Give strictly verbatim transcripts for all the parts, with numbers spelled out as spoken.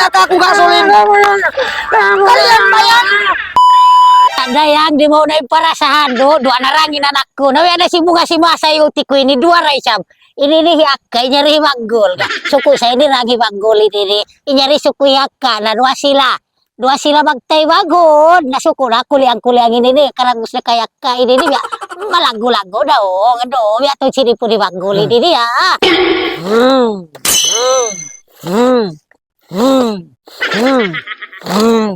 Kaka ku gasolin. Kalian pa yan. Dayang, di' mu na in parasahan, do. Duwa na ra in anak ku. Na, way na si bunga si masa yuti ku ini, duwa ra isab. Ini ini hi akka, inya ri hi Maggul. Suku' sa ini ra hi Maggul ini ini. Inya ri suku' hi akka, na duwa sila. Duwa sila magtaymanghud, na suku' na kuliang-kuliang ini ini. Karang gusto kay akka ini ini, biya' malaggu-laggu daw. Ano, biya' tu chiripu ni Maggul ini ini, ah. Hmm. Hmm. Hmm. Hmm. Hmm.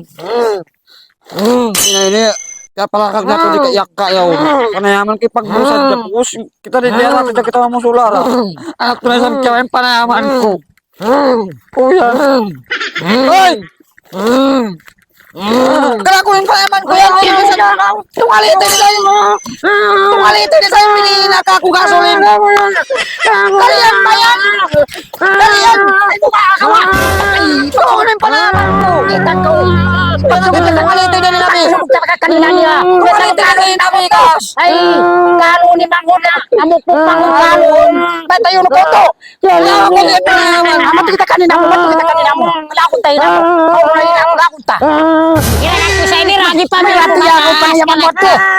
Hmm. Ini, ini, kaya palakag natu' di kay akka yaun. Panayaman kay pagbusa, tapos kita di diyara, kita, kita mamusulara. Anak tuh na isang kiyawa in panayaman ku. Kuya. Hoy! Kaya ku in panayaman ku yan, hoy, tungali ito di sa'yo. Tungali ito di sa'yo, pinina ka ku gasolin. Kalian pa yan. Kalian. Ay, buka ka, wa. Ay, ito in panayaman ku. Kita ko. Tungali ito di nabi. Tungali ito di nabi, kas. Ay, kalu ni Mangun na. Amu ku Mangun kalu. Patayon ko to. Amu kita kanina mu, amu kita kanina mu. Lagun tayo na mu. Lagun tayo na mu, lagun ta. Yan ang kusay ni Ragi pa, may ako mataas ka na.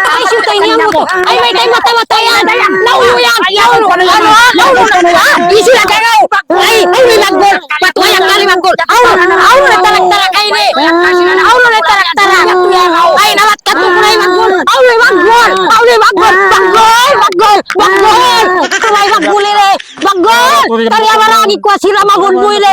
Ay, siyuta, ini mo to. Ay, may tayo mata-mata yan. Naulo yan. Naulo, ano, ah? Naulo na mo, ah? Isi lang kayo. Ay, ay, may Maggul. Patuwayan ka ni Maggul. Aulo, aulo na tarak-tarak kayo ni. Aulo na tarak-tarak. Ay, nawat ka to, Kuray Maggul. Aulo, Maggul. Aulo, Maggul. Maggul, Maggul. Maggul. Kuray Maggul ini. Maggul! Kari amaragi kuwa sila magunbuy le.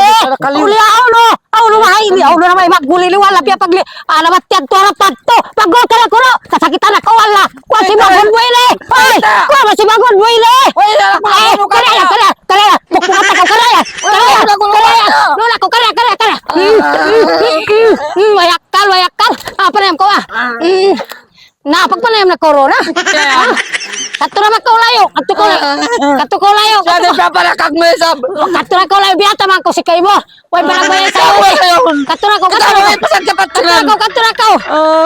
Uli aw no. Aw no, mahay ni, aw no, na may magguli ni, wala' piya pagli. Ala, matiyan tu, ala, padtu. Maggul, kari kunu'. Kasakitan aku, wala'. Kuwa si magunbuy le. Ay, kuwa si magunbuy le. Ay, kari, kari, kari. Mukha ka, kari. Kari, kari. Lula ko, kari, kari, kari. Hmm, hmm, hmm, hmm, way akkal, way akkal. Apa na yan ko, ah? Hmm. Na, pagpanayam na corona. Ha? Katu' na makaulayo, katu' kaulayo, katu' kaulayo, katu' ka-, katu' na kaulayo, biyata man ku sin kaymu. Way, barang bayay sa'yo. Katu' na kaw, katu' na kaw. Katu' na kaw, katu' na kaw.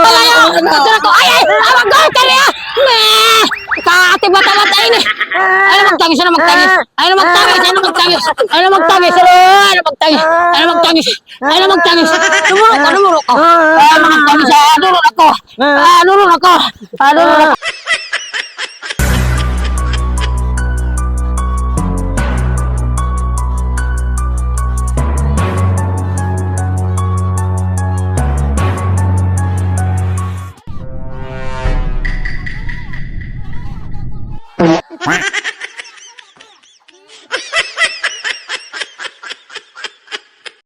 Kaulayo, katu' na kaw. Ay, ay, awag ko, kari, ah. Meh! Kati bata-bata ini. Ayaw na magtangis, ayaw na magtangis. Ayaw na magtangis, ayaw na magtangis. Ayaw na magtangis, ayaw na magtangis. Ayaw na magtangis. Ayaw na magtangis. Dumuru' ka, dumuru' ka. Ayaw na magtangis, ah, dumuru' ako. Ah, nurun ako. Ah, nurun ako.